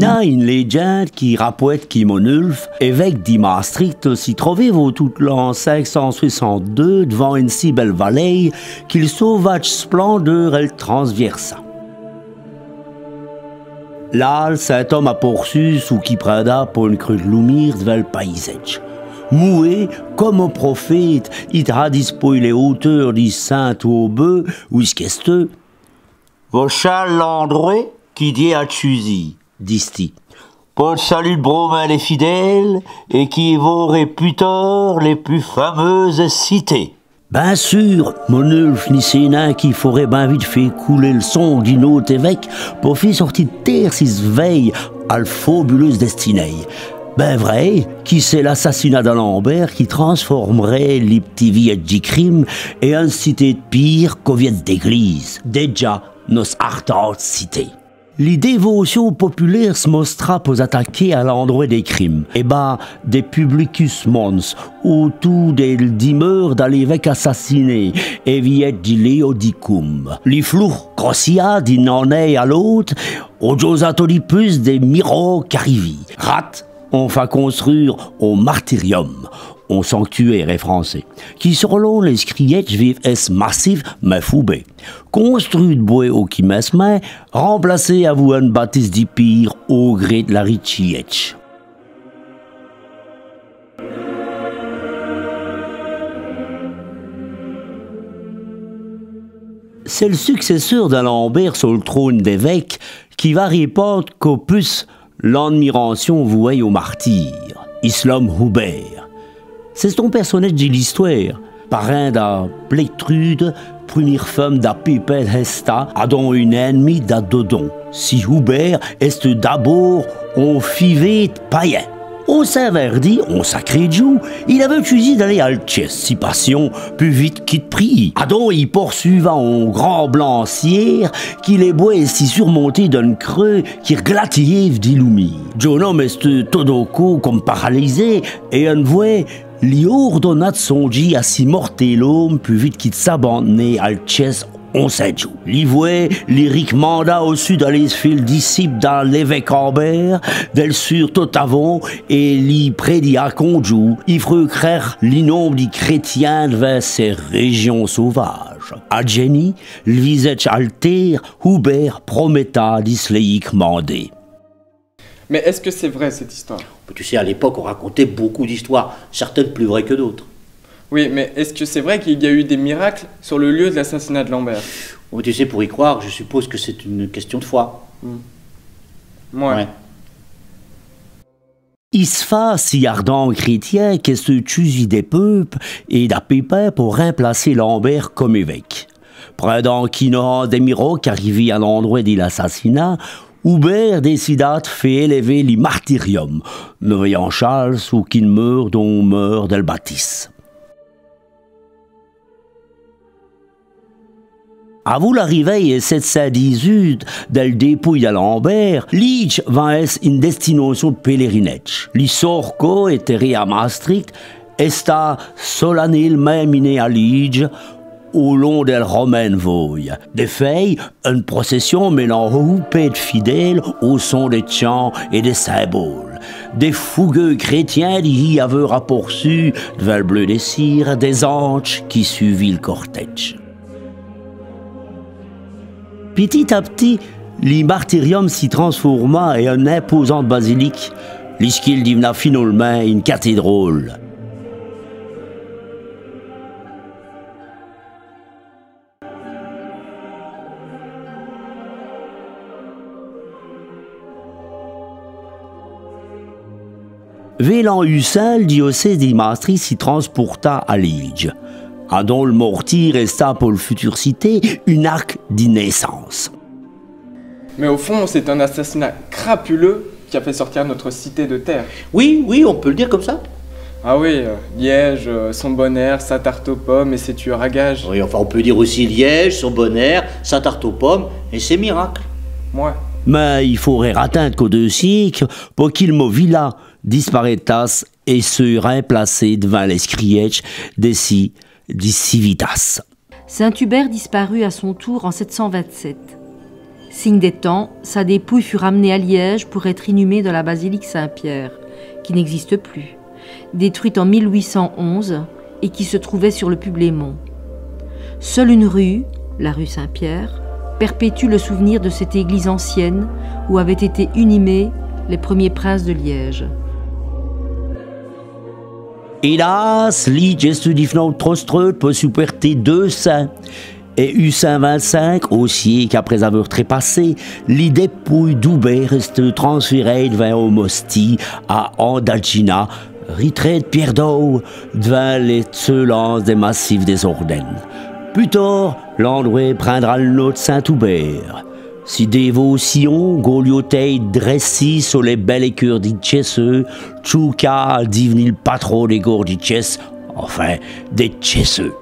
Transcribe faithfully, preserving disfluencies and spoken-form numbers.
Dj'a ine lèdjinde qui rapwète qui Monulphe, èvèque di Maastricht, si trovéve tot l'an cénq cint swèssante-deûs d'vant ine si bèle valéye qui l' sauvadje splandeûr èl transvièrça. Là, l' sint-ome aporçut çou qu'i prindra po ène creû d' loumîre d'vins l' payîsèdje. Mouwé come on proféte, i dj'a dispôy lès hôteûrs di Sinte-Aubeuwe, wice qu'èsteût. Vochal l'andrwèt qui Diè a tchûzî, dist-i, po l' salût d' brâmint lès fidéles, èt qui vôrè pus târd lès pus fameûsès cités. Bin sûr, Monulphe ni sét nin qu'i fârè bin vite fé coler l' song d'in-ôte èvèque po fé sôrti d' tére cisse vèye al fabuleûse dèstinéye. Bin vré, qui c'èst l'assassinat da Lambêrt qui transform'rè li p'tit viyèdje di Crime èn one cité d' pîre, coviète d'èglîses, dèdja nosse ârdante cité. Li dévôcion populêre s' mostra po-z-ataker a l'andrwèt dè crime, è bas dè Publicus Mons, ôtoû dèl dimeûre da l'èvèque assassiné, è viyèdje di Leodicum. Li floûr grossîya d'ine annêye a l'ôte, on djôza todi pus dès mirâkes qu'arivît. Rade, on fât construre on martyrium, on sanctuaire è francès, qui, solon lès scrîhèdjes, vèt èsse massif, mins foubê. Construt d' bwès au kimèncemint, remplacé avou one batisse di pîre au gré d' la ritchîhèdje. C'èst l' succèsseûr da Lambêrt so l' trône d'èvèque qui va rèpinde co pus l'admirâcion vouwêye aus martyrs, iç' l'ome Houbêrt. C'è-st-on pèrsonèdje di l'istwêre, parint da Plectrude, prumîre feume da Pèpin d' Hèstat, adon ine èn'mîye da Dodon. Ci Houbêrt èsteût d'abôrd on fivéte payin. On sint vêrdi, on sacré djoû, il aveût tchûzi d'aler al tchèsse, si passion, pus vite qui d' priyî. Adon i porsûva on grand blanc ciér qui lès bwès èstît surmonté d'one creû qui r'glatéve di loumîre. Djon.ne ome èsteût tot d'on côp come paralysé, èt one vwès li ôrdona d' sondjî a si mortêl-ome pus vite qui d' s'aband'ner al tchèsse on sint djoû. Li vwès li rik'manda ossu d'aler s' fé l' discipe da l'èvèque Ambêrt, dèl sûre tot-avau, èt li prédija qu'on djoû i f'reût crèhe li nombe di crétyins d'vins cès rèdjons sauvâjes. A djèni, l' visèdje altêr, Houbêrt promèta di s' lèyî k'mander. Mais est-ce que c'est vrai, cette histoire ? Tu sais, à l'époque, on racontait beaucoup d'histoires, certaines plus vraies que d'autres. Oui, mais est-ce que c'est vrai qu'il y a eu des miracles sur le lieu de l'assassinat de Lambert ? Oh, tu sais, pour y croire, je suppose que c'est une question de foi. Hmm. Ouais. Ouais. I s' fât si ârdant crétyin qu'èsteût tchûzi dè peûpe èt da Pèpin po rimplacer Lambêrt come èvèque. Prindant qu'i n'âreut nin dès mirâkes arivî a l'andrwèt di l'assassinat, Houbêrt dècida d' fé èlèver li martyrium, n'èvèyant chal çou qu'ine meûre d'on meûre dèl batisse. Avou l'arivêye è sèt cint dîh-ût dèl dèpouye da Lambêrt, Lîdje va èsse ine dèstinâcion d' pèlèrinèdje. Li sôrkô, ètèré a Maastricht, èsta solanélmint miné a Lîdje, au long dèl Romaine-Vôye. Dè fêt, ine procèssion mèlant on houpé d' fidéles au son dès tchants èt dès cimbôles. Dès fougueûs crétyins d'hî aveût raporçût, d'vins l' bleû dè cîr, dès andjes qui sûvît l' cortèdje. Pitit a pitit, li martyrium si transforma è ine impôzante basilique, li ç' qui div'na finôlemint ine catèdråle. Vêla Ussel, diocèse di Maastricht si transporta a Lîdje. Adon l' mortîre èsta po l' future cité ine arke di nêssance. Mais au fond, c'est un assassinat crapuleux qui a fait sortir notre cité de terre. Oui, oui, on peut le dire comme ça. Ah oui, euh, Liège, euh, son bon air, sa tarte aux pommes et ses tueurs à gages. Oui, enfin, on peut dire aussi Liège, son bon air, sa tarte aux pommes et ses miracles. Ouais. Mins i faureût ratinde co deûs siékes po qui l' mot vila disparètasse èt seût rimplacé d'vins lès scrîhèdjes dè ci di civitas. Saint Hubert disparut à son tour en sept cent vingt-sept. Signe des temps, sa dépouille fut ramenée à Liège pour être inhumée dans la basilique Saint-Pierre, qui n'existe plus, détruite en mille huit cent onze et qui se trouvait sur le Publémont. Seule une rue, la rue Saint-Pierre, perpétue le souvenir de cette église ancienne où avaient été inhumés les premiers princes de Liège. Hélas, Lîdje èst div'nou trop streûte po supwèrter deûs cints. Èt u cinq vint-cinq, au siéke après aveûr trèpassé, li dépouye d'Oubert èst transféréye d'vins on mostis a Andadjina, ritrète pièrdou d'vins lès seûlances dès massifs dès Ârdènes. Pus târd, l'andrwat prindra l' nom d' Sint-Oubêrt. Si dévôcion, goliôtéye drèssîye so lès bèlès keûrs di Tchèsseu, tchôka a div'ni l' patron dès gârdes di Tchèsse, enfin, dès Tchèsseux.